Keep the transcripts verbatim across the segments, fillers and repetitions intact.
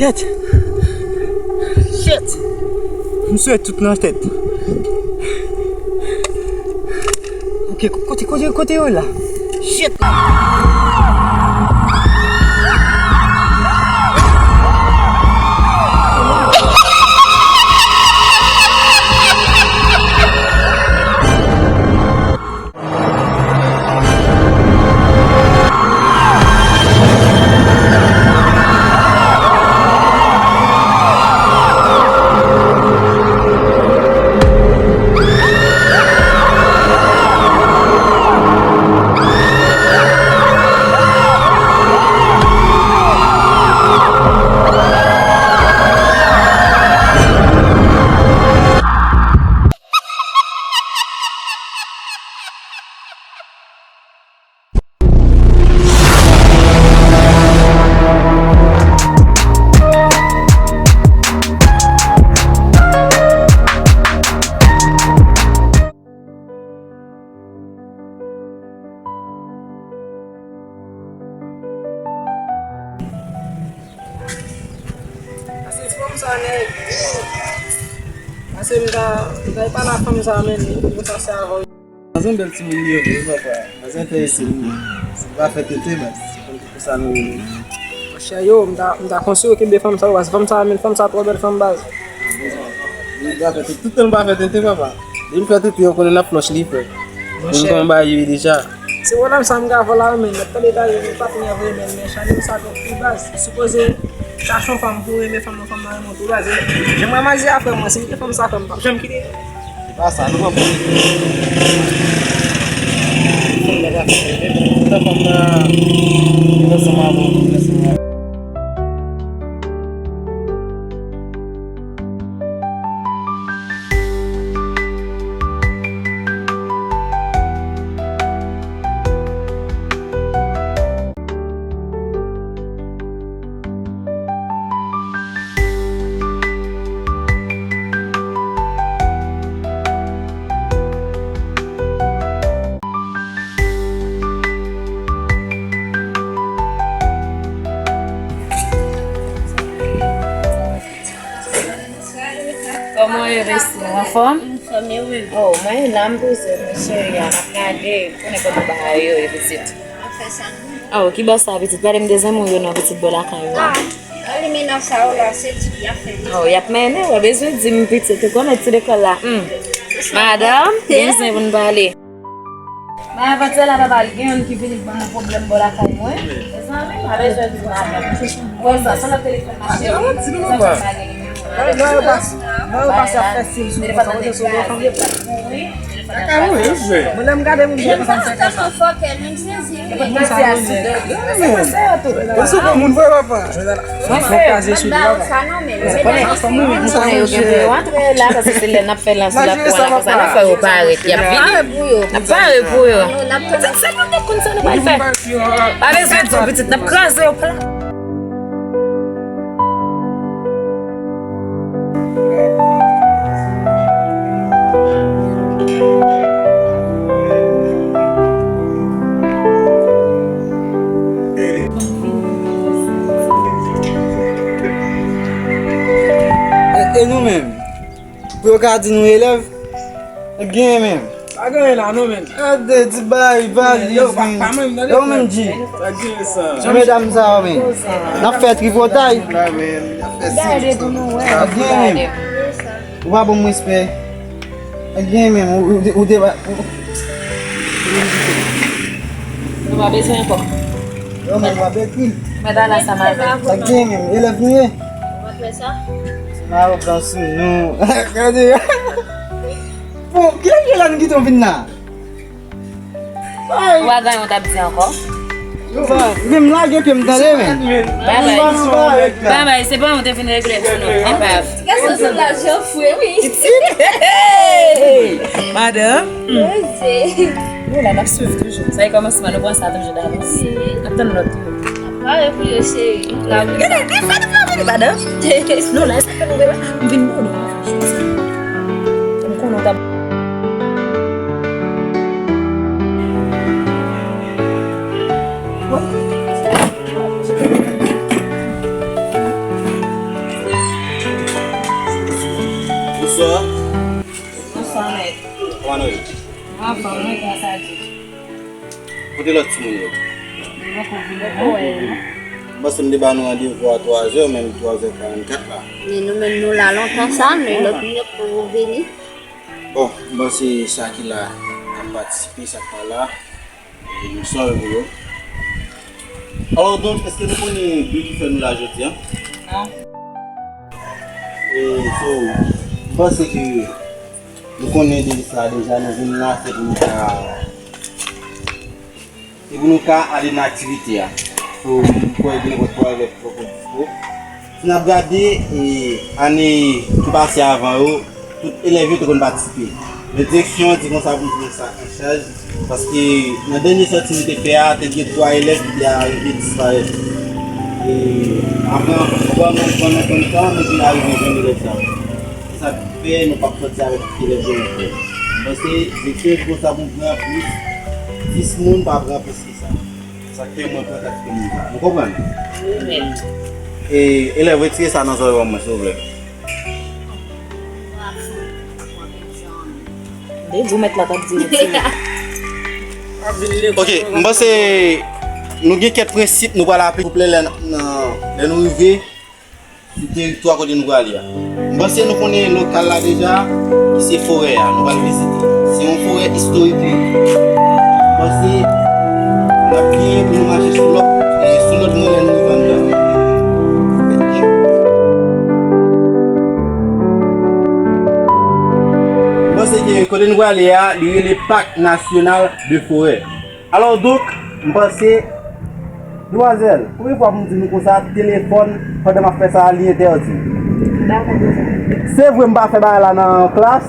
Kèt! Shit! M swè tout nan tèt. Ok, kote, kote, kote yo la? Shit! Pase ti fanm sa nèg. Pase m ta, m ta pale a fanm sa menm, m pase avè w. Manzè yon bèl timoun li ye vre, papa. Manzè enterese m. Si l pa fè tete, baz, se konn ki pou sa nou rele. Monchè, yo, m ta, m ta konseye w kenbe fanm sa yo, baz. Fanm sa, men fanm sa twò bèl fanm, baz. Li pa fè tete. Tout tan li pa fè tete, papa. Depi l fè tete, yo konnen n ap flòch li, frè. Monchè. Konn kòman bagay yo ye deja. Se pwoblèm sa m ka fè la, men, mèt tande ta yo, m pa t nève, men, men, chanje m sa twòp tou, baz. Sipoze chache yon fanm pou renmen fanm nan, fanm nan renmen w tou, baz. Jan m ramaze afè mwen, si m te fanm sa, frè m p ap janm kite. Se pa sa, nou pran pou li. Fanm nan pa fè, men fanm nan, li ansanm avè w, li ansanm avè w. Kòman w ye, Vesti? Anfòm? Anfòm, e ou menm? Oh, mwen la, m poze, m cheri a, m ap gade, konnen kòman bagay yo ye, pitit. Anfè sa. Oh, ki bò sa, pitit? Pale m de zanmi w yo non, pitit, bò lakay ou a. Ah, elimina sa yo la, se ti y ap fè. Oh, y ap mennen, w bezwen di m, pitit, ou konnen ti lekòl la. Hmm. Madanm, gen zen pou n pale. Mwen avanse la, papa, gen youn ki vini ban mwen pwoblèm bò lakay mwen. Mezanmi, pa bezwen di madanm. Wè sa, se nan telefòn nan, cheri. Telefòn nan, papa. Nan yo pase, nan yo pase ap fè sil sou mwen, sa vle di sou mwen, sanble. Mwen lè m gade moun, mwen sanble fè sa. Mwen sezi. Mwen sezi. Mwen sezi. Mwen sezi. Mwen sezi. Mwen sezi. Mwen sezi. Mwen kraze sou li, papa. Mwen konnen ansanm, wi, men sa yo gen pou yo antre la, paske se lè n ap fè lanse la pou antre konsa, n ap fè yo parèt, y ap vini. N ap pare pou yo. Pitit, se nou te konn sa nou pral fè. Pa bezwen di yo, pitit, n ap kraze yo plat. E, e nou menm? Pou yo ka di nou elèv? Genyen menm. Pa genyen la non, menm. Gade, ti bay, valiz, yo, pa, men. Pa menm, tande, yo, menm, frè. G. Pa genyen sa. Jan medam sa yo, men. N ap fè tripotay. La, men, n ap fè sil. Gade pou nou wè. Pa genyen menm. Ou pa ban m respè. Pa genyen menm. Ou, ou, ou deba-, ou, nou pa bezwen ankò. Yo, men, w ap ekri. Mwen ta la sa maten. Pa genyen menm. Elèv nou ye? Ou pa fè sa? Marokan sou nou. Gade. Bon, kilè kilè nou kite w vin la? Ou pa gen yon t ap di ankò? Bon, men m lage pye m tande, men. Babay. Babay, se pa yon te fin regle pou nou. Epav. Kèson sou la jan fwe, wi. Pitit. Hey! Madanm. Poze. Nou la, n ap swiv toujou. Sa e kòmansman, nou pran sa toujou davans. Wi. N ap tann lòt yo. N ap pare pou yo, cheri. Gade, li fè nou fè vini, madanm. Nou la, e sa fè nou vini la. M vin pou nou. M konnen w t ap Kote lòt timoun yo? M panse m te ba nou randevou a twa zè, menm twa zè karannkat la. Men nou menm nou la lontan sa, men lòt moun yo poko vini. Bon, m panse sa ki la ap patisipe, sa k pa la, e nou sòl pou yo. Alò, donk, èske nou konnen bi ki fè nou la jodi a? Non. E, so, m panse ke nou konnen de sa deja, nou vin la, se pou nou ka Se pou nou ka ale nan aktivite a. So, m kwè gen nenpòt twa elèv ki poko dispo. Si n ap gade, e, ane ki pase avan yo, tout elèv yo te konn patisipe. Men direksyon an di konsa pou n pran sa an chaj, paske nan dènye sòti nou te fè a, te gen twa elèv ki te arive disparèt. E, apre, pandan, pandan, pandan tan, nou vin arive jwenn elèv sa yo. Se sa k fè nou p ap sòti avèk elèv yo ankò. M panse direksyon di konsa pou n pran plis dis moun, pa pran plis ki sa. Sa k fè mwen pran kat ki moun sa. Nou konprann? Wi, mèt. E, elèv, retire sa nan zòrèy mwen, silvouplè. Li di w mèt la t ap di retire. Ok, m panse nou gen kèk prensip nou pral aplike, silvouplè, lè, nan, lè nou rive sou teritwa kote nou prale a. M panse nou konnen lokal la deja, ki se forè a, nou pral vizite. Se yon forè istorik li ye. M panse n ap byen pou nou mache sou lòt, e sou lòt mwen lè nou rive anndan. M panse ke kote nou prale a, li rele Parc National de Forêt. Alò, donk, m panse, demwazèl, konbyen fwa pou m di nou konsa, telefòn, pandan m ap fè sa a, li entèdi. Dakò, pwofesè. Se vre, m pa fè bagay la nan klas,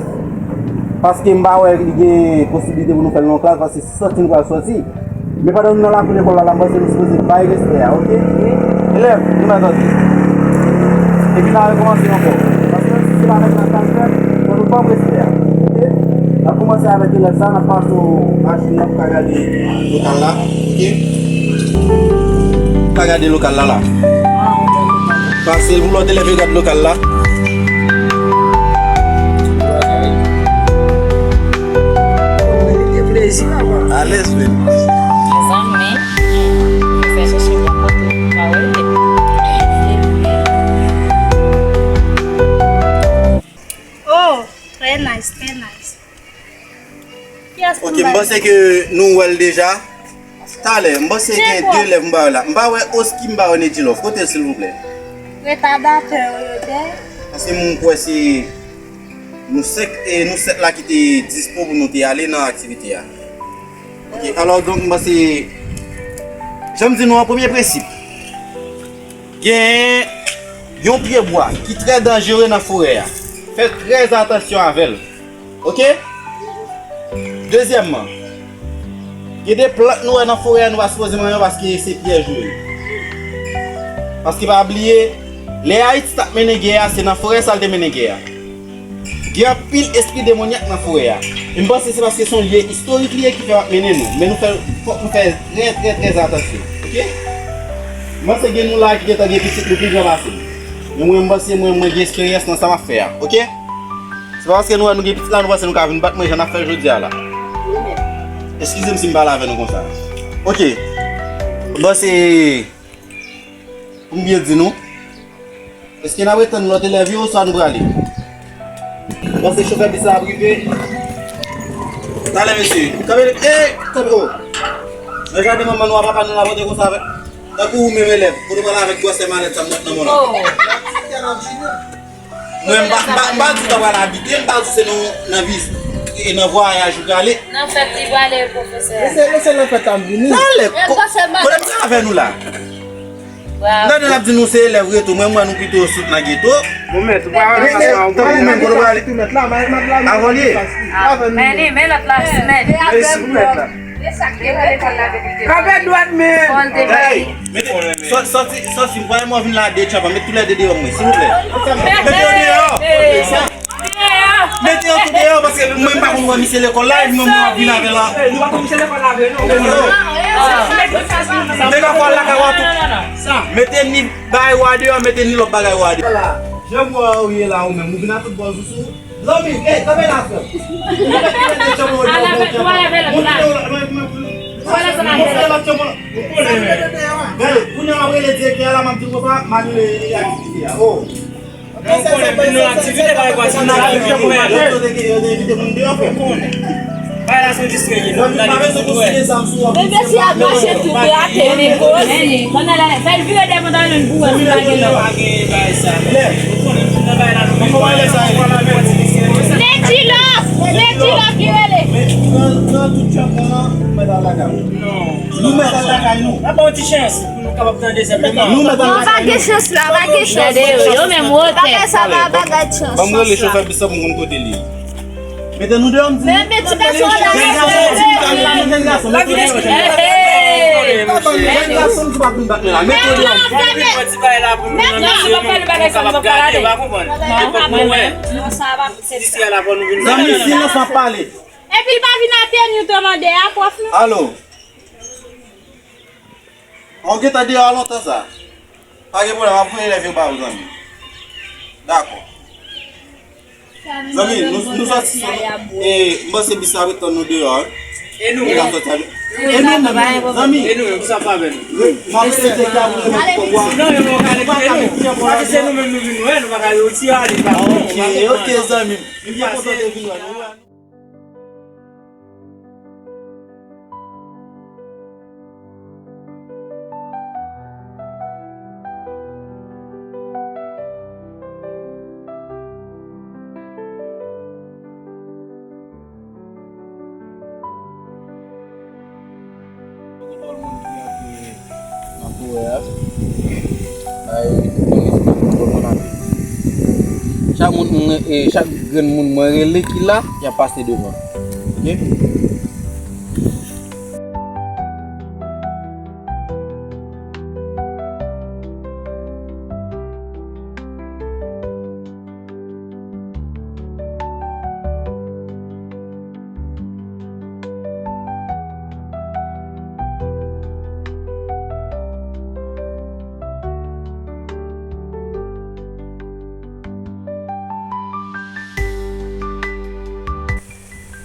paske m pa wè li gen posiblite pou nou fè l nan klas, paske se sòti nou pral sòti. Men pandan nou nan lakou lekòl la, la, m panse nou sipoze bay respè a, oke? Elèv, nou mèt tande. Epi n a rekòmanse ankò. Paske menm si se pa avèk la klas menm, fò nou ban m respè a. Oke? N ap kòmanse avèk elèv sa, n ap pase w machin nan pou ka gade lokal la. Oke? Pou ka gade lokal la la. Pase l pou lòt elèv yo gade lokal la. Alèz menm. Mezanmi, mwen fè chèche bò kote pou pa wè l. Oh, très nice, très nice. Yes, ok, m panse ke nou wè l deja. Talè, m panse gen de elèv m pa wè la. M pa wè Oski, m pa wè Nedjilove. Kote l, silvouplè? Retadatè yo, yo dèyè. Paske m kwè se nou senk, e nou sèt la ki te dispo pou nou te ale nan aktivite a. Ok, alò, donk, m panse, jan m di nou an, premye prensip, gen yon pye bwa ki trè danjere nan forè a. Fè trè atansyon avè l. Ok? Dezyèmman, gen de plant nou wè nan forè a, nou pa sipoze manyen yo paske se pyèj yo ye. Paske pa bliye, lè Ayiti t ap mennen gè a, se nan forè sa l te mennen gè a. Gen anpil espri demonyak nan forè a. E m panse se paske se yon lye istorik li ye ki fè y ap mennen nou. Men nou fè, fòk nou fè trè, trè, trè atansyon. Ok? M panse gen nou la ki gentan gen pitit nou pi gran pase m. Men mwen, m panse mwen, mwen gen esperyans nan sa m ap fè a. Ok? Se pa paske nou wè nou gen pitit la, nou panse nou ka vin bat mwen jan n ap fè l jodi a la. Eskize m si m pale avè nou konsa. Ok. M panse, pou m byen di nou, èske n ap ret tann lòt elèv yo, oswa nou prale? M panse chofè bis la ap rive. Talè, mesye. Kanpe, ey, kanpe, o. Nan jaden manman nou a, papa nou la pote konsa avèk. Tankou ou menm elèv, kote w prale avèk gwosè malèt sa m nan men w la? Mwen, m pa, m pa, m pa di w ta pral abite, m pa di w se nan, nan viz-, e nan vwayaj ou prale. Nan fèt li prale, pwofesè. Men se, men se nan fèt la m vini. Talè, men ko-, kote m pral avè nou la? Bravo. Gade, n ap di nou se elèv retou, mwen, m wè nou pito sot nan geto. Bon, mèt, ou pa wè nan klas la, ou pa wè nan klas la. Avan l ye. Men li, men lòt la, men. Men si pou mèt la. Kanpe dwat, men. Hey, mete, sò-, sòti, sòti, m kwè mwen vin la de tchapa, met toulède deyò mwen, silvouplè. Mete yo deyò. Mete yo tou deyò, paske mwen m pa konn wè misye lekòl la, epi mwen mwen ap vin avè l la. Mete yo lakay w a tou. Mete ni bagay w a deyò, mete ni lòt bagay w a deyò. Jan w ye la ou menm, ou vin a tout bòz ou sou. Zanmi, ey, kanpe la, frè. Ou mete toulède tchapa yo deyò. Gade, kounye a m ap rele direktè a la, m ap di l konsa, m anile aktivite a. Oh. Nan yon konnen moun nan aktivite pa egwa si nan aktivite pou wè. Yo te, yo te envite moun deyò, frè. Ou konnen. Bay la se distrè ye. Nan la li vin wè. Men mesye ap mache tou grate men gwo. Pandan la, fè l vire dèyè pandan l pou wè si pa gen lòt. Pa gen bagay sa. Ou konnen moun nan bay la nou vin wè. Lady Love, Lady Love ki rele. Men nan, nan tout chan nan, mwen nan lakay. Non. Nou mèt al lakay nou. N ap ba w ti chans pou nou kapab tande senpleman. Nou mèt al lakay nou. Non, pa gen chans la, pa gen chans. Gade yo, yo menm wotè. Bagay sa pa bagay chans. Ban m rele chofè bis la pou m konn kote li ye. Mete nou deyò, m di. Men, men ti gason la. Jèn gason, jèn gason, mete nou deyò, jèn gason. Jèn gason, m di pa vin bat men la. Mete nou deyò. Zanmi, silans, m ap pale. Epi l pa vin ateni w te mande a, pwòf nou. Alo. An w gentan deyò a lontan sa. Pa gen pwoblèm, m ap voye elèv yo ba ou, zanmi. Dakò. Zanmi, nou, nou sòti sou, e, m panse bis la ret tann nou deyò, wi. E nou menm? E nou menm, zanmi. E nou menm, pou sa pa avè nou. M ap sete ka pou nou kòb wa. Non, yo pa ka leve nou. Paske se nou menm nou vin wè, nou pa ka retire ale pa nou. Ok, ok, zanmi. M byen kontan de vin wè nou. Tout moun ki ap, e, nan kouwè a. Bay, tout moun respè pou tout moun ap. Chak moun, mwen, e, chak grenn moun mwen rele ki la, y ap pase devan. Oke?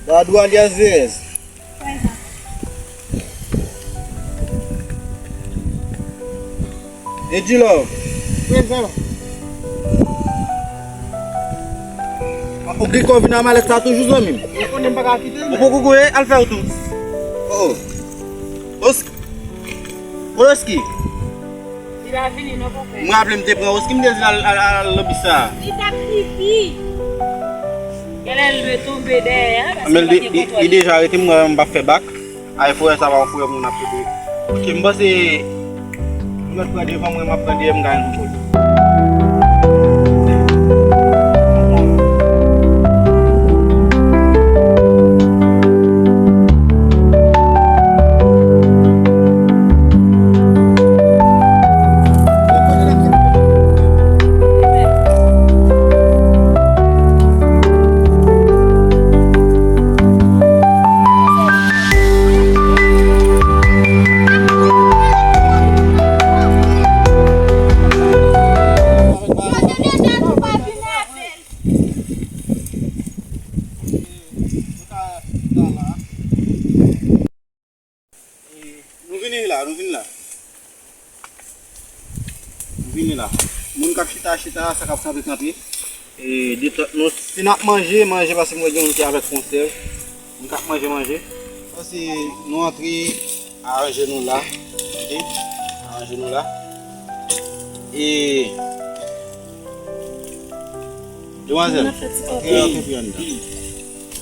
Dadou alyas V S. Prezan. Edilove. Prezan. Ou gen kò vin a malèt sa toujou, zanmi m? Ou konnen m pa ka kite l. Ou poko gouye, al fè w tou. Oh. Os-, Oloski. Li pa vini non, konpè. M raple m te pran Oski, m te di l al, al, al, al nan bis sa. Li t ap pipi. Genlè l dwe tonbe dèyè a, paske li pa gen kontwòl. Men li, li, li deja rete, m wè m p ap fè bak. Ay, fouyè sa pa yon fouyè moun ap rete. Ok, m panse, ou mèt pran devan mwen, m ap pran dèyè, m ka jwenn kontwòl. Nou vini la, nou vini la. Nou vini la. Moun k ap chita, chita, sa k ap kanpe, kanpe. E detant nou, si n ap manje, manje, paske m wè gen moun ki avèk konsèv. Moun k ap manje, manje. Sa se nou antre, aranje nou la. Ok? Aranje nou la. E demwazèl, antre, antre, antre anndan.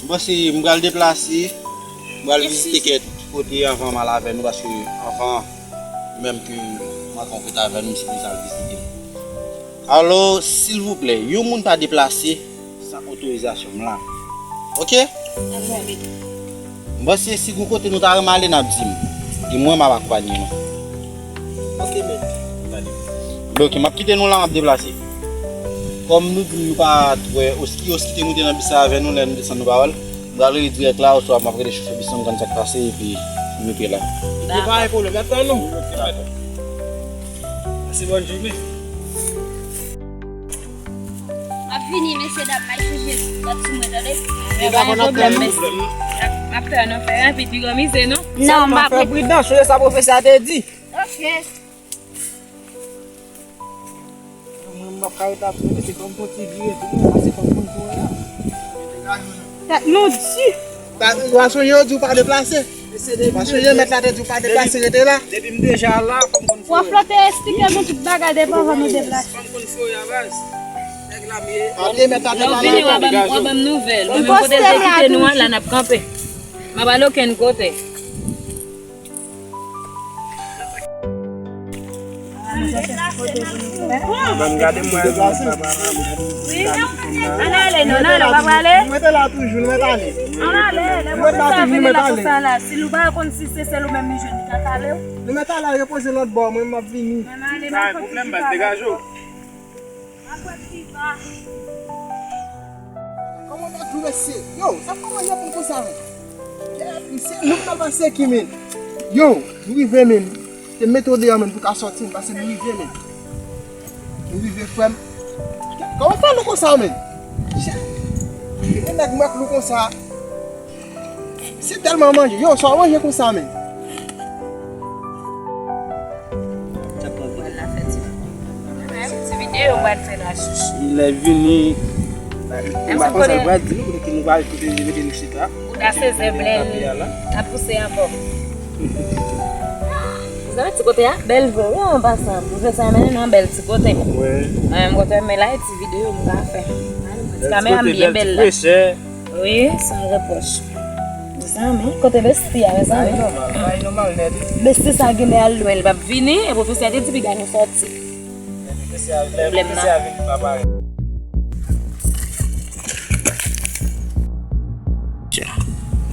M panse m pral deplase, m pral vizite kèk kote anvan m al avè nou, paske anvan menm ke m antre yon kote avè nou, m sipoze al vizite l. Alò, silvouplè, yon moun pa deplase san otorizasyon m la. Ok? Dakò, mèt. M panse si gon kote nou ta renmen ale, n ap di m. E mwen, m ap akonpanye nou. Ok, mèt. Gade. Oke, m ap kite nou la, m ap deplase. Kòm nou di nou pa t wè Oski, Oski te moute nan bis la avè nou, lè nou desann nou pa wè l. M pral rele dirèk la, oswa m ap rele chofè bis la, m konn sa k pase, epi nou te la. Dakò. Pa gen pwoblèm, n ap tann nou. Pase bòn jounen. M ap vini, mesye dam, m al chanje dòt sou mwen, tande? Pa gen pwoblèm, mesye. Ap fè nou fè anpil pi granmize, non? Non, m ap fè pridan, sonje sa pwofesè a te di. Ok. Mwen, m ap ka ret la pou mwen, se kòm konn ti vire tou, mwen, se kòm konn kouri la. Tèt nou di. Pa, pa sonje yo di w pa deplase. Pa sonje mèt la te di w pa deplase, rete la. Depi m deja la, fò m konn fè. W ap flote, eksplike nou tout bagay depi anvan nou deplase. Fò m konn fè a baz. Nèg la m ye. Lè w vini, w a ban m, w a ban m nouvèl. Mwen menm kote l te kite nou an, la n ap kanpe. M ap al okenn kote. Ban m gade mwen. Ann ale, non, ann ale, w pa prale? Nou mete la toujou, nou mete ale. Ann ale, lè pwofesè a vini la konsa la, si nou pa konn si se sèl ou menm li jwenn, li ka kale w. Nou mete ale, repoze lòt bò, mwen m ap vini. Ann ale, m ap konn si se pa. Kòman w ap jwe mesye? Yo, sa kòman y ap fè konsa, men? Kèt, mesye, nou pral pase ki, men? Yo, nou rive, men. Se mete w deyò, men, pou ka sòti, men, paske nou rive, men. Nou rive, frè m. Kòman w fè lou konsa, men? Chè. Gen nèg m wè k lou konsa. Se tèlman manje. Yo, sa w manje konsa, men? Ti videyo w pral fè la, chouchou. Lè vini, m pa konn sa l pral di nou, kote ke nou pral kote li mete nou chita. Bouda se zen blè l ap pouse ankò. Zanmi, ti kote a bèl vre, wi, an pasan. Pwofesè a mennen nou yon bèl ti kote. Mwen menm kote m la, e ti videyo m ka fè. Ti kamera m byen bèl la. Wi, san repwòch. Mezanmi, kote besti a, mezanmi? Besti sa genlè al lwen, li p ap vini, e pwofesè a te di piga nou sòti. Pwoblèm nan.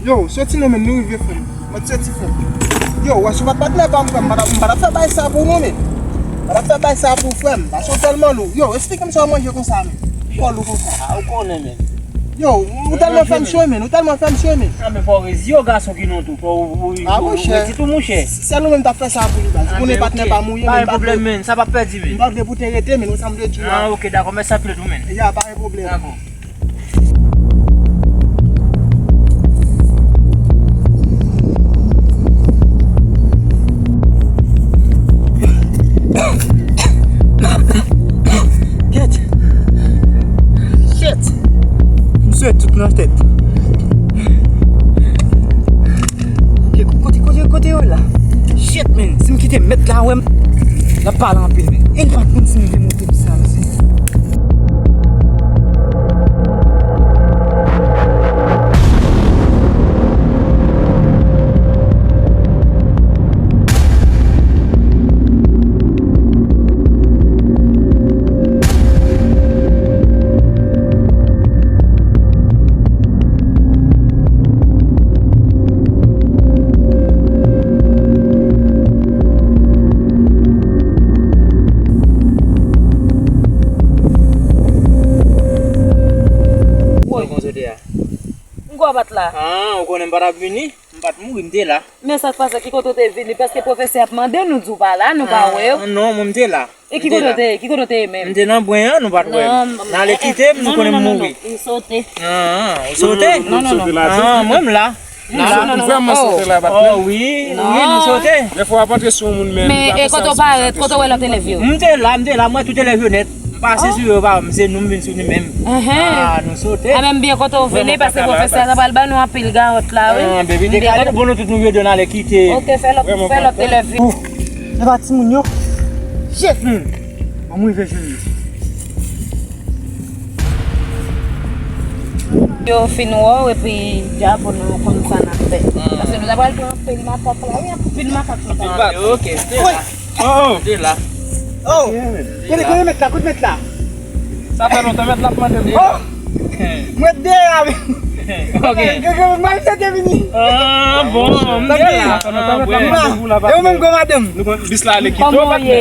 Yo, soti non, men, nou rive, frè m. Mwen soti, frè m. Yo, wè, si w pa t patnè pa m, frè m, m pa t ap, m pa t ap fè bay sa pou nou, men. M pa t ap fè bay sa pou frè m. Paske w tèlman lou. Yo, eksplike m sa w manje konsa, men. Twò lou konsa. A, ou konnen, men. Yo, ou tèlman fè m cho, men. Ou tèlman fè m cho, men. A, men fò w reziye w, gason ki non tou. Fò w, w, w redi tou, monchè. Sèl ou menm t ap fè sa pou li, baz. Ou konnen patnè pa m ou ye, men. Pa gen pwoblèm, men. Sa p ap pèdi, men. M pa vle pou te rete, men. Ou sa m vle di w la. A, ok, dakò. Mèsi anpil tou, men. Ya, pa gen pwoblèm. Dakò. Kèt. Shit. M swe tout nan tèt. Kote, kote, kote yo la? Shit, man. Si m kite mèt la wè m, l ap pale anpil, men. E l pa t konn si m te monte pou sa, mesye. Woy. Kòman w sot la? M kwè w pa t la. Ah, ou konnen m pa t ap vini? M pa t mouri, m te la. Men sa k pase, ki kote w te vini? Paske pwofesè ap mande nou, di w pa la, nou pa wè w. Ah, non, mwen m te la. E ki kote w te ye? Ki kote w te ye menm? M te nan bwen an, nou pa t wè m. N ale kite m, nou konnen m mouri. M sote. Ah, ou sote? Non, non, non. Ah, mwen m la. M la. Ou vrèman sote la, patnè? Oh, wi, wi, nou sote. Dèfwa w ap antre sou yon moun, men men kote w parèt, kote w wè lòt elèv yo? M te la, m te la, m wè tout elèv yo nèt. M pase sou yo, pa, m se nou m vin sou nou menm. Ah, nou sote. Ah, men m byen kontan w vini, paske pwofesè a ta pral ban nou anpil gawòt la, wi. Ah, baby, dekale pou nou tout nou yo de n ale kite. Ok, fè lòt, fè lòt elèv vini. Oh, se pa timoun yo? Shit, man. An m rive jwenn li. Yo fin wè w epi dja pou nou konn sa n ap fè. Paske nou ta pral pran anpil makak la, wi, anpil makak nou ta pran. Ok, ok, se la. Oh! Te la. Oh! Kote, kote mèt la, kote mèt la? Sa fè lontan mèt la ap mande m. Oh! Mwen deyò a, wi. Ok. Mwen te vini. Ah, bon, m te la. Ah, bon. E ou menm, gwo madanm? Nou konn bis la ale kite w, patnè.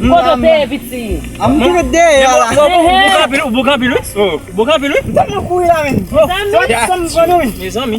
Kote w te ye, piti? A m tou ret dèyè a la. Ou bouke anpil, ou bouke anpil, wi. Ou bouke anpil, wi. M tèlman kouri la, men. Sa m, sa m pran nou, wi. Mezanmi.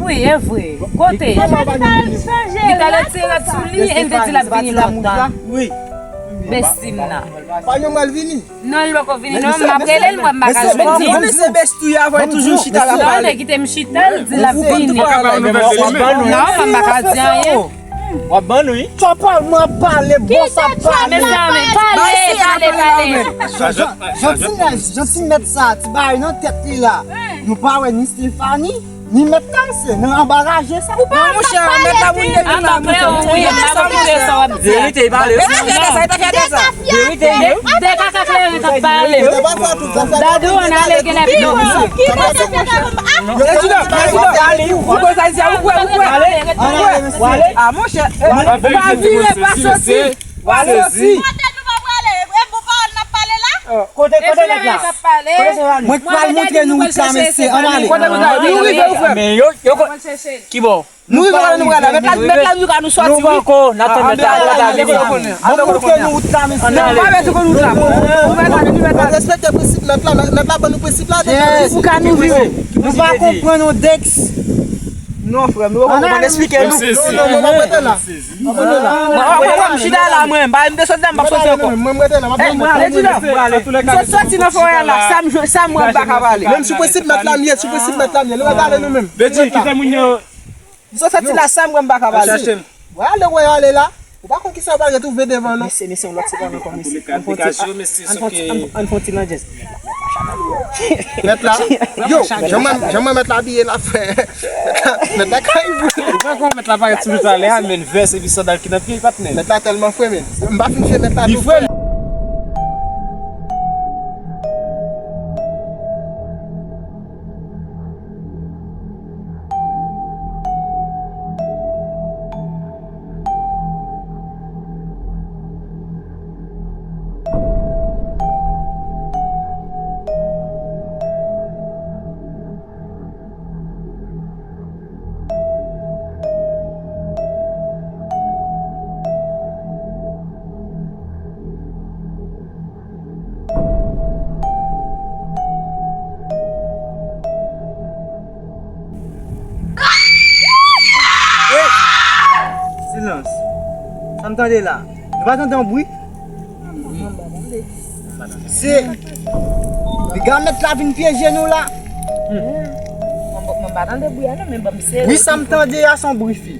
Wi, e vre. Kote? Li t al retire rad sou li e li te di l ap vini lontan. Wi. Besti m nan. Pa yon mal vini. Non, li poko vini non, m ap rele l, m wè m pa ka jwenn li. Mesye besti a, wè toujou chita la pale. Non, li kite m chita, l di l ap vini. Non, m pa ka di anyen. W ap ban nou, wi. Chopper mwen ap pale, bòs ap pale. Mezanmi, pale, pale, pale. Jan, jan, jan ti nèg, jan ti mèt sa, ti bagay nan tèt li la. Nou pa wè ni Stephanie, ni mèt la, se nan anba raje sa. Ou pa wè m ap pale, monchè, mèt la moun depi la, monchè. Wi, m pa konprann sa w ap di a. Verite, li pale. Verite, li pale. Verite, wi. De kaka kleren k ap pale. Dadou, ann ale, gen lè pito. Prezidan, prezidan, ale, ou kwè sa isi a, ou kwè, ou kwè. Ale, ou kwè. A, monchè, pa vire, pa soti. Kote nou pral prale? E pou pawòl n ap pale la? Kote, kote nèg la? Kote se la? Mwen pral montre nou wout la, mesye. Ann ale. Kote nou pral? Nou rive, ou frè. Men yo, yo ko-, ki bò? Nou rive, nou pral la. Mèt la, mèt la, nou ka nou sòti, wi. Nou poko, n ap tann mèt la, mèt la vini. Mwen montre nou wout la, mesye. Ann ale. Mwen pa mèt nou wout la. Mwen pa mèt nou wout la. Respekte prensip mèt la, mèt la ban nou prensip la. Pou ka nou vini. Nou pa konprann, non, Dex. Non, frè, nou pa konprann, eksplike nou. Non, non, non, mwen rete la. Mwen, mwen, mwen, m chita la, mwen. M pa, m te sot la, m p ap soti ankò. Mwen, mwen rete la, m ap... Eh, mwen ale, mwen ale. M sot soti nan forè a la, sa m jwe, sa m wè m pa ka pale. Menm sou prensip mèt la m ye, sou prensip mèt la m ye. Nou rete ale nou menm. Beti, kite moun yo. M sot soti la, sa m wè m pa ka pale. Al chache l. Wè ale, wè ale la. Ou pa konn kisa w pral retwouve devan, non. Mesye, mesye, yon lòt ti bagay ankò, mesye. Ann fè yon ti, ann fè yon ti, ann, ann fè yon ti landjès. Mèt la, yo, jan mwen, jan mwen mèt la abiye la, frè. Mèt la, mèt la kay vre. Ou pa konn mèt la parèt sou nou talè a, men vès epi sandal ki nan pye, patnè. Mèt la tèlman fre, men. M pa fin fè mèt la tou fre. Silans. Sa m tande la? Nou pa tande yon bri? Se piga mèt la vin pyeje nou la. Mwen pa tande bri a non, men ban m sere. Wi, sa m tande a se yon bri fi.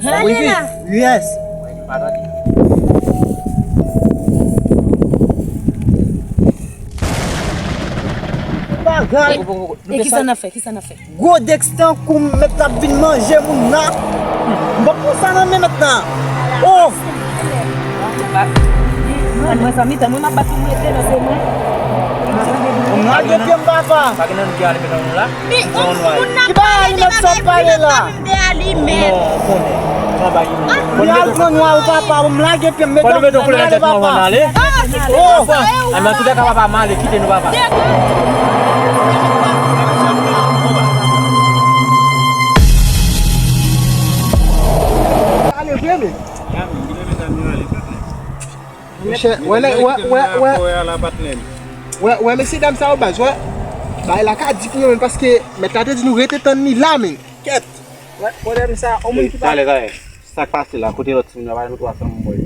Sa bri fi? Yes. Mwen pa tande. Bagay. E kisa n ap fè? Kisa n ap fè? Gwo Dex tankou mèt la ap vin manje moun nan. M p ap pran sa nan men mèt la. Oh! Mwen, mwen, zanmi, tann mwen, m ap bat pou m rete nan se mwen. M lage pye m, papa. Pa gen nan nou ki ale met nan nou la. Ki bagay li mèt sa w pale la? Non, konnen. Li al pran nwa ou papa, ou m lage pye m, medam, ann ale papa. Oh! Ann, antouka, papa, m ale, kite nou, papa. Ale vre, men. Monchè, wè, wè, wè, wè. Wè, wè, mesye dam sa yo baz, wè. Bagay la ka di pou yo menm, paske mèt la te di nou rete tann li la, men. Kèt. Wè, pwoblèm sa, yon moun ki pa... Talè, talè. Sa k pase la? Kote lòt timoun yo? Pa nou twa ansanm, boy.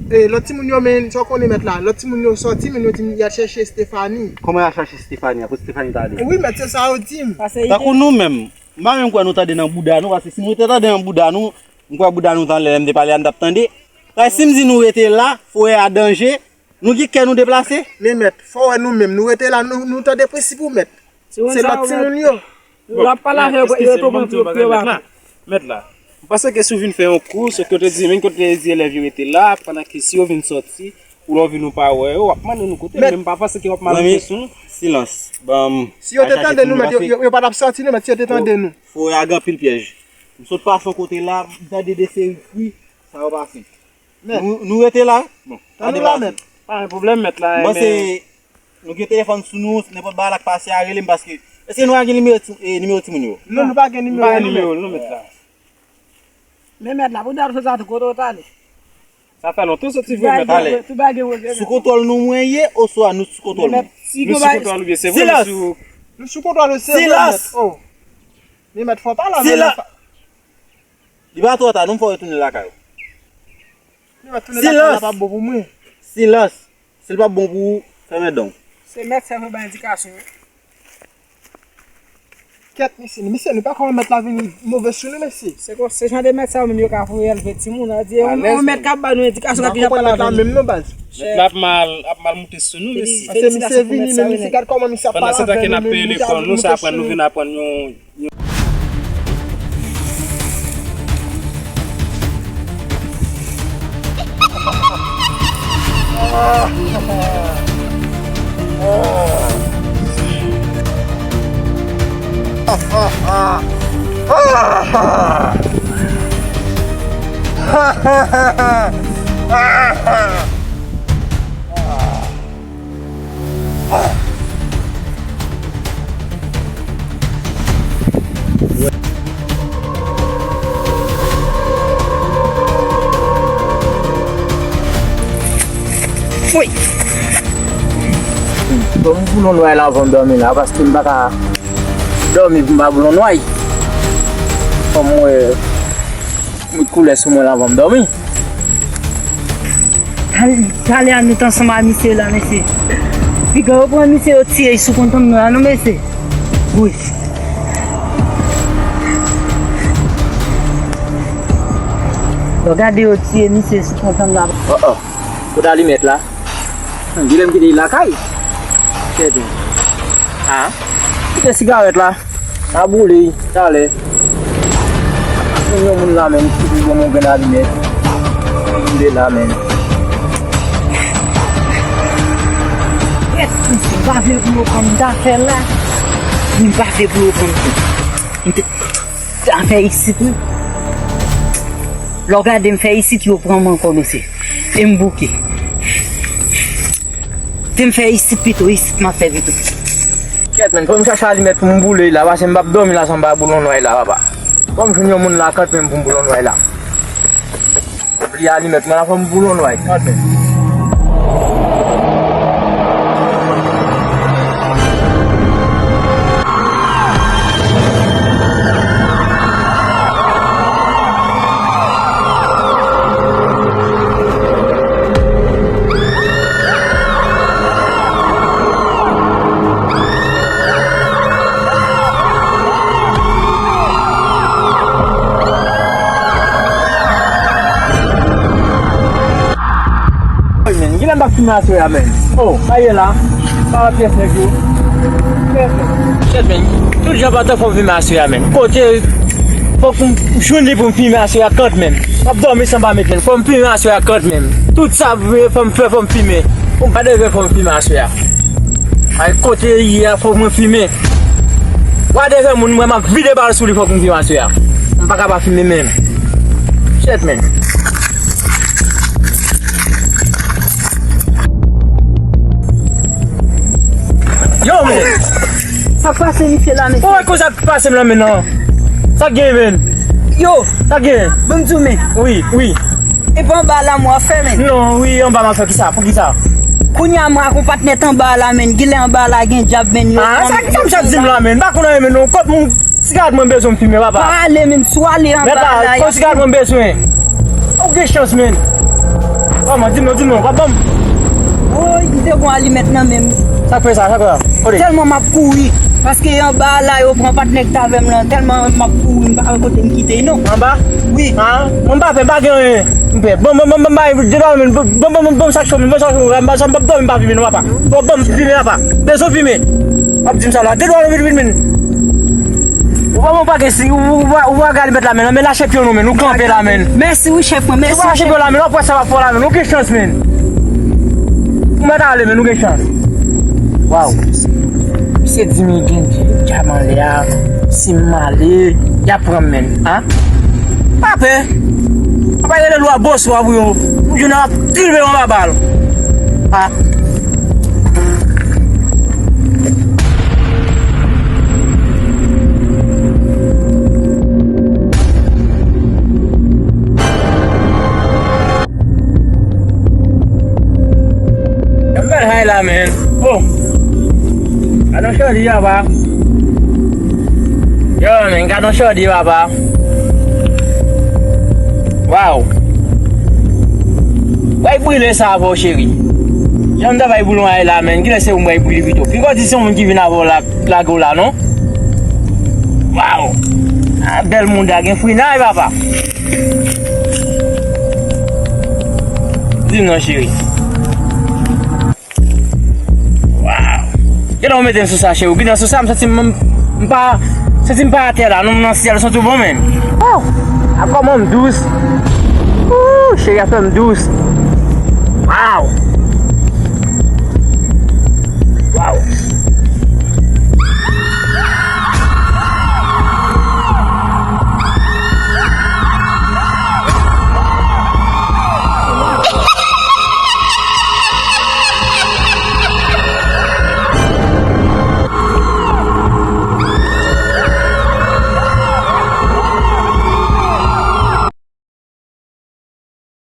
E, lòt timoun yo, men, sa w konnen mèt la. Lòt timoun yo sòti, men yo di m y al chèche Stephanie. Kòman y al chèche Stephanie? Apre Stephanie ta ale? Wi, mèt, se sa yo di m. Tankou nou menm, m pa menm kwè nou tande nan bouda nou, paske si nou te tande nan bouda nou, m kwè bouda nou t anlè, lè m te pale a, n t ap tande. Paske si m di nou rete la, forè a danje, nou gen kè nou deplase? Men mèt, fò w wè nou menm, nou rete la, nou, nou tande prensip ou mèt. Se lòt timoun yo. Bon, w ap pale avè yo, yo tou pran pou yo, pou yo ba. Mèt la, m panse ke si w vin fè yon kou, se ke w te di, menm ke w te di elèv yo rete la, pandan ke si yo vin sòti, pou lè w vin ou pa wè yo, w ap mande nou kote, men m pa panse ke w ap mal moute sou nou. Silans. Ban m. Si yo te tande nou, mèt, yo, yo, yo pa t ap sòti non, mèt, si yo te tande nou. Forè a gen anpil pyèj. M sot pase yon kote la, m tande de seri kri, sa yo pase. Mèt. Nou, nou rete la? Bon, tann nou la, mèt. Pa gen pwoblèm, mèt la. Mwen se, nou gen telefòn sou nou, nenpòt bagay la k pase a, rele m paske, èske nou pa gen nimewo ti, e, nimewo timoun yo? Non, nou pa gen nimewo, non, mèt la. Men mèt la, pou dat sa tou, kote w t ale? Sa fè lontan w soti vre, mèt la. Sou kontwòl nou mwen ye, oswa nou sou kontwòl mwen? Nou sou kontwòl ou byen, se vre, nou sou. Nou sou kontwòl ou, se vre, mèt. Oh. Men mèt, fò w pale avè nou. Li pa twò ta non, m fè w retounen lakay ou. Silans! Silans! Si l p ap bon pou ou, fèmen dan w. Se mèt sa pou bay endikasyon. Kèt, mesye, mesye, nou pa konn mèt la vin move sou nou, mesye. Se kon, se jan de mèt sa yo menm yo ka voye elve timoun, an di, yon, yon mèt k ap ba nou endikasyon ki jan pou mèt la menm non, baz. Mèt la ap mal, ap mal moute sou nou, mesye. Paske misye vini, men misye gad kòman misye ap pale avè nou, men misye ap moute sou nou. Pandan se tan ke n ap peye lekòl nou, se aprann nou vin aprann yon, yon Woy! Ban m boulon nway la anvan m dòmi la, paske m pa ka dòmi pou m pa boulon nway. Fò m wè. Met koulè sou mwen la, ban m dòmi. Tal-, talè a nou t ansanm a misye la, mesye. Piga yo pran misye, yo tiye sou kontanm nan la, non, mesye. Wi. Yo gade yo tiye misye sou kontanm la. Oh, oh. Kote alimèt la? Gilè m kite l lakay. Tèt mwen. Ah. Kite sigarèt la. N a boule talè. Jwenn yon moun la menm ki pou ban m yon grenn alimèt. Boule la menm. Brèf, m pa vle pou yo konn zafè la. M pa vle pou yo konn. M te Zafè isit, wi. Lè w gade m fè isit, yo pran m ankò, mesye. E m bouke. Te m fè isit pito, isit m ap fè pito. Kèt, men, fò m chache alimèt pou m boule la, paske m p ap dòmi la san m pa boule yon nway la, papa. Fò m jwenn yon moun la, kanmenm, pou m boule yon nway la. Li alimèt mwen la, fò m boule yon nway, kanmenm. Woy, men, kilè m p ap fimen aswè a, men? Oh, sa ye la. Sa va pyès nèg yo. Pyès nèg. Kèt, men, tout jan pa tan fò m fimen aswè a, men. Kote, fòk m jwenn li pou m fimen aswè a kanmenm. M ap dòmi san pa met, men. Fò m fimen aswè a kanmenm. Tout sa vre, fò m fè, fò m fimen. Bon, pa de vre, fò m fimen aswè a. Ay, kote li ye a, fòk mwen fimen. Wadèvè moun, mwen, m ap vide bal sou li, fòk m fimen aswè a. M pa ka pa fimen menm. Shit, men. Yo, men. Sa k pase misye la, mesye? Ou wè konsa k pase m la, men, non? Sa k gen, men? Yo, sa k gen? Ban m di w, men. Wi, wi. E pa anba la mwen ap fè, men. Non, wi, anba m ap fè kisa? Poukisa? Kounye a mwen ak yon patnè t anba la, men. Gilè anba la gen djab, men. Ah, sa, sa misye ap di m la, men? M pa konn anyen, men, non. Kot moun, sigarèt mwen bezwen m fimen, papa. Pa ale, men. Si w ale anba la, y ap sigarèt mwen bezwen. Ou gen chans, men. Kòman? Di m non, di m non, w ap ban m? Woy, m te gon alimèt nan men m. Sa k fè sa? Sa k fè sa? Kote? Tèlman m ap kouri. Paske anba a la, yo pran patnè k t avè m lan. Tèlman m ap kouri, m pa wè kote m kite l non. Anba? Wi. Ah, mwen m pa pè, m pa gen anyen. M pè. Bon, bon, bon, bon, bon, bon, bon, bon, bon, bon, sa k cho, bon, sa k cho, m pa, sa m p ap dòmi, m pa fimen non, papa. Bon, bon, m fimen, papa. Bezwen fimen. W ap di m sa la. Gen dwa anvi fimen. Ou pa, ou pa gen si, ou, ou, ou pa, ou pa gen alimèt la, men, men lache pye w non, men, ou kanpe la, men. Mèsi wi, chèf mwen, mèsi. Ou pa lache pye w la, men, w ap wè sa w ap fè w la, men, ou gen chans, men. Ou mèt ale, men, ou gen chans. Waw. Misye di m gen djab anlè a, si m ale, y ap pran m, men. Ha? Pa pè. Apa rele lwa bòs wa pou yo. Pou yo nan ap tripe yon babal. Ha? Yon bèl hay la, men. Oh. Gad yon chòdi, papa. Yo, men, gad yon chòdi, papa. Waw. Bay brile sa avè w, cheri. Jan m ta bay brile hay la, men. Kilè se ou m bay brile pito? Piga w di se yon moun ki vin avè w la, lage w la, non? Waw. Ah, bèl moun da gen frinay, papa. Di m non, cheri. Waw. Genlè ou mete m sou sa, cheri. Ou gentan sou sa, m santi m, m pa, santi m pa atè la, non, m nan syèl, santi w bon, men. Oh! A kòman m dous. Ooh, cheri, afè m dous. Waw. Waw.